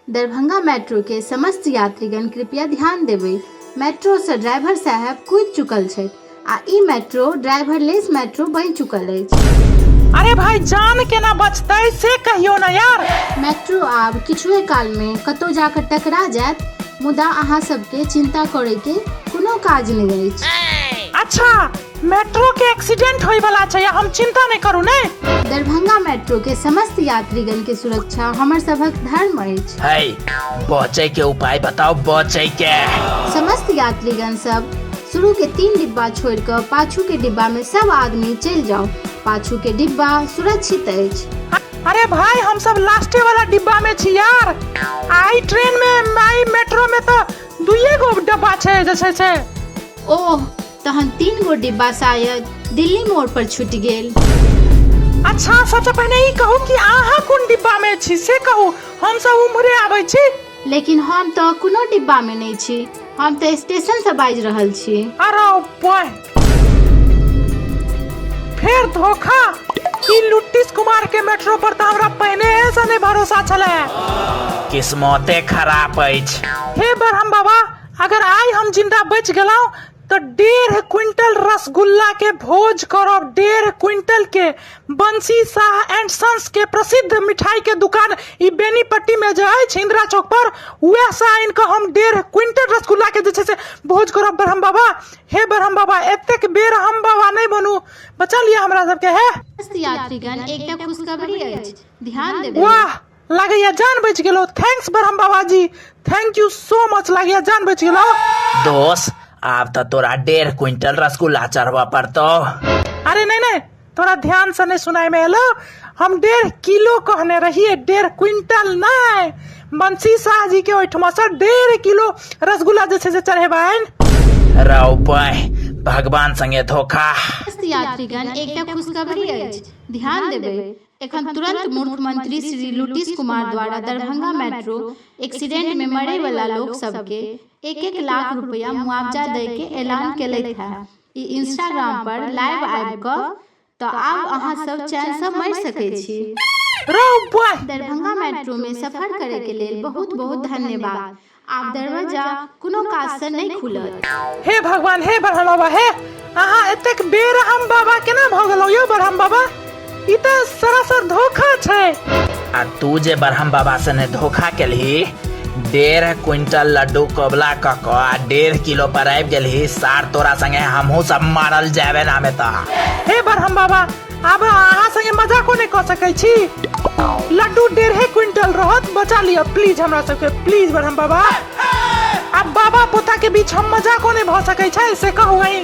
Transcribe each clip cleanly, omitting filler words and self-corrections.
Darbhanga metro के समस्त यात्रीगण कृपया ध्यान देबै। मेट्रो सँ ड्राइवर साहेब कूदि चुकल छथि आ ई मेट्रो ड्राइवरलेस मेट्रो बनि चुकल अछि। अरे भाई, जान केना बचतै से कहियो ने यार। मेट्रो आब किछुए काल मे कतौ जा कऽ टकरा जायत, मुदा अहाँ सबके चिंता करय के कोनो काज नहि अछि। अच्छा, मेट्रो के एक्सीडेंट होय वाला छै आ हम चिंता नहि करू ने? दरभंगा मेट्रो के समस्त यात्रीगण के सुरक्षा हमर सभक धर्म अछि। है, बचै के उपाय बताओ, बचै के। समस्त यात्रीगण सब शुरू के 3 डिब्बा छोड़ि कऽ पाछू के डिब्बा में सब आदमी चलि जाउ। पाछू के डिब्बा सुरक्षित अछि। अरे भाई, हम सब लास्टे वाला डिब्बा में छी यार। आई ट्रेन में, आई मेट्रो में तो दुइये गो डब्बा छै जे छै से। ओह, तहन 3 गो डिब्बा शायद दिल्ली मोड़ पर छूटि गेल। अच्छा, सबसे पहिने ई कहू कि अहाँ कोन डिब्बा में छी से कहू, हम सब उम्हरे आबै छी। लेकिन हम तऽ कोनो डिब्बा में नहि छी, हम तऽ स्टेशन से बाजि रहल छी। अरे बॉय, फेर धोखा। ई लुट्टिस कुमार के मेट्रो पर तऽ हमरा पहिने से नहि भरोसा छलै। किस्मते खराब अछि। हे ब्रह्म बाबा, अगर आइ हम जिंदा बचि गेलहुँ तऽ 1.5 क्विंटल रसगुल्ला के भोज करब, 1.5 क्विंटल के। बंसी शाह एंड सन्स के प्रसिद्ध मिठाई के दुकान ई बेनीपट्टी में जे अछि इंदिरा चौक पर, वएह से आनि कऽ हम 1.5 क्विंटल रसगुल्ला के जे छै से भोज करब। ब्रह्म बाबा, हे ब्रह्म बाबा, एतेक बेर हम बाबा नहि बनू, बचा लिअ हमरा सबके। हे समस्त यात्रीगण, एकटा खुशखबरी अछि, ध्यान देबै। वाह, लागैया जान बचि गेलो। Thanks ब्रह्म बाबा जी, thank you so much, लागैया जान बचि गेलो। दोस, आब तऽ तोरा 1.5 क्विंटल रसगुल्ला चढ़बऽ पड़तौ। अरे नहीं नहीं, तोरा ध्यान से नहीं सुनाई में एलो, हम 1.5 किलो कहने रहिए, 1.5 क्विंटल नहीं। बंसी शाह जी के ओहिठमा से 1.5 किलो रसगुल्ला जे छै से चढ़ेबनि। रौ बहि, भगवान संगे धोखा। समस्त यात्रीगण, एकटा खुशखबरी अछि, ध्यान देबै। एखन तुरंत मुख्यमंत्री श्री लुटिस कुमार द्वारा दरभंगा मेट्रो एक्सीडेंट में मरे वाला लोक सबके 1-1 लाख रुपया मुआवजा दै के ऐलान केलथि है। ई इंस्टाग्राम पर लाइव आबि कऽ तऽ आब अहाँ सब चैन सँ मरि सकै छी। रौ बहि। दरभंगा मेट्रो में सफर करे के लेल बहुत बहुत धन्यवाद। आब दरवाजा कोनो काज से नहि खुलत। हे भगवान, हे ब्रह्म बाबा, हे अहाँ एतेक बेर हम बाबा केना भऽ गेलहुँ यौ ब्रह्म बाबा? ई तऽ सरासर धोखा छै। आ तू जे ब्रह्म बाबा सने धोखा केलही, 1.5 क्विंटल लड्डू कबला कऽ कऽ आ 1.5 किलो पर आबि गेलही, सार तोरा संगे हमहूँ सब मारल जाबे ना में तऽ। हे ब्रह्म बाबा, आब अहाँ संगे मजाको नहि कऽ सकै छी। लड्डू 1.5 क्विंटल रहत, बचा लिअ प्लीज हमरा सबके, प्लीज ब्रह्म बाबा। आब बाबा पोता के बीच हम मजाको नहि भऽ सकै छै से कहू अहीं।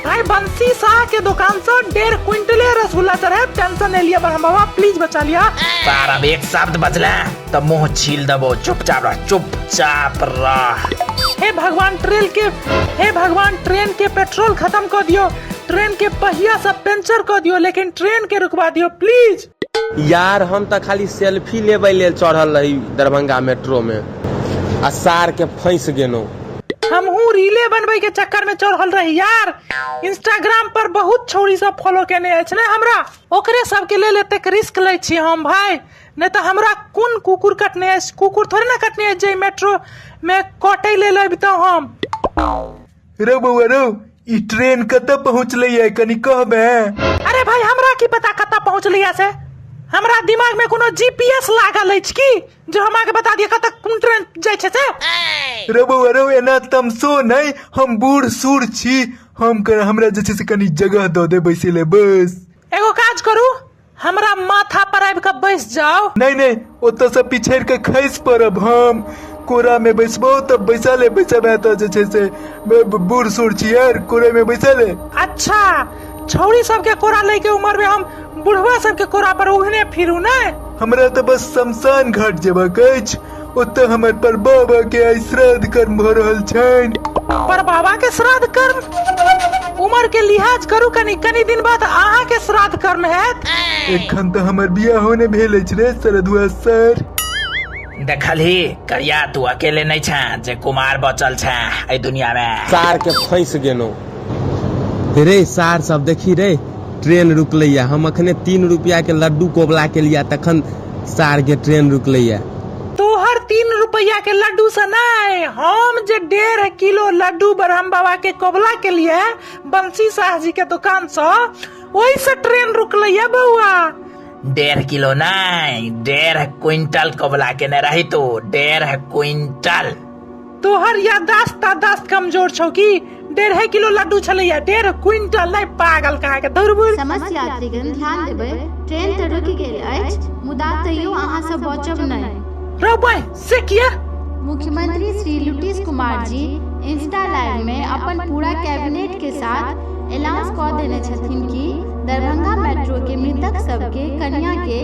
भाई, बंसी शाह के दुकान से 1.5 क्विंटले रसगुल्ला चढ़ायब, टेंशन नहीं लिया ब्रह्म बाबा, प्लीज बचा लिया। सार अब एक शब्द बजले तऽ मुंह छील देबो, चुपचाप रह, चुपचाप रह। हे भगवान, ट्रेन के, हे भगवान, ट्रेन के पेट्रोल खत्म कर दियो, ट्रेन के पहिया सब पंचर कर दियो, लेकिन ट्रेन के रुकवा दियो प्लीज। यार, हम तऽ खाली सेल्फी लेबै लेल चढ़ल रही दरभंगा मेट्रो में आ सार के फंसि गेलहुँ। हमहूँ रीले बनबै के चक्कर में चढ़ल रही यार। इंस्टाग्राम पर बहुत छौड़ी सब फॉलो केने अछि ने हमरा, ओकरे सबके लेल एतेक रिस्क लै छी हम भाई, नहि तऽ हमरा कोन कुकुर कटने अछि, कुकुर थोड़े ने कटने अछि जे मेट्रो में कटै लेल अबितहुँ हम। रौ बौआ रौ, ई ट्रेन कतऽ पहुँचलैया कनि कहबे? अरे भाई, हमरा की पता कतऽ पहुँचलैया से, हमरा दिमाग में कोनो जीपीएस लागल अछि की जो हम अहाँके बता दिअ कतऽ कोन ट्रेन जाइ छै से। रौ बौआ रौ, एना तमसो नहि, हम बूढ़ सूढ़ छी, हम हमरा जे छै से कनि जगह दऽ दे बैसै लए बस। एगो काज करू, हमरा माथा पर आबि कऽ बैस जाउ। नहि नहि, ओतऽ से पिछड़ि कऽ खसि पड़ब हम। कोरा में बैसबो तब बैसा ले, बैसबे तऽ जे छै से बूढ़ सूढ़ छी यार, कोरे में बैसा ले। अच्छा, छौड़ी सबके कोरा लै के उम्र में हम बुढ़वा सबके कोरा पर उघने फिरू ने? हमरा तऽ बस शमशान घाट जेबाक अछि, ओतऽ हमर पर बाबा के आइ श्राद्ध कर्म भऽ रहल छनि। पर बाबा के श्राद्ध कर्म? उम्र के लिहाज करू कनी, कनी दिन बाद अहाँ के श्राद्ध कर्म हैत। एखन तऽ हमर बियाहो नहि भेल अछि रे सरधुआ सर। देखलही करिया, तू अकेले नहि छे जे कुमार बचल छे एहि दुनिया में। सार के फंसि गेलहुँ रे। सार सब देखी रे, ट्रेन रुकलैया। हम अखने 3 रुपया के लड्डू कोबला के लिया, तखन सार के ट्रेन रुकलैया। तोहर 3 3 रुपैया के लड्डू से नहीं, हम जे 1.5 किलो लड्डू ब्रह्म बाबा के कबला के लिए बंसी शाह जी के दुकान से, ओहि से ट्रेन रुकलै है बउआ। 1.5 किलो नहीं, 1.5 क्विंटल कबला केने रही तू, 1.5 क्विंटल। तोहर याददाश्त तादाश्त कमजोर छौ की? 1.5 किलो लड्डू छलैया, 1.5 क्विंटल नहीं, पागल कहाँ के दौड़। समस्त यात्रीगण ध्यान देबै, ट्रेन तऽ रुकि गेल अछि मुदा तैयो अहाँ सब बचब नहि। रौ बहिं, से किया? मुख्यमंत्री श्री लुटीश कुमार जी इंस्टा लाइव में अपन पूरा कैबिनेट के साथ अनाउंस कऽ देने छथिन कि दरभंगा मेट्रो के मृतक सबके कनिया के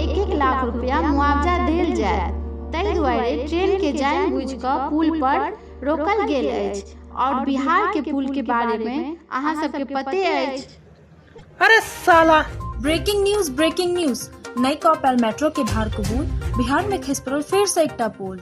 1-1 लाख रुपया मुआवजा देल जायत। ताहि दुआरे ट्रेन के जानि बुझि कऽ पुल पर रोकल गेल अछि और बिहार के पुल के बारे में अहाँ सबके पते अछि। अरे साला। ब्रेकिंग न्यूज, ब्रेकिंग न्यूज, नहि कऽ पायल मेट्रो के भार कबूल, बिहार में खसि पड़ल फेर से एकटा पुल।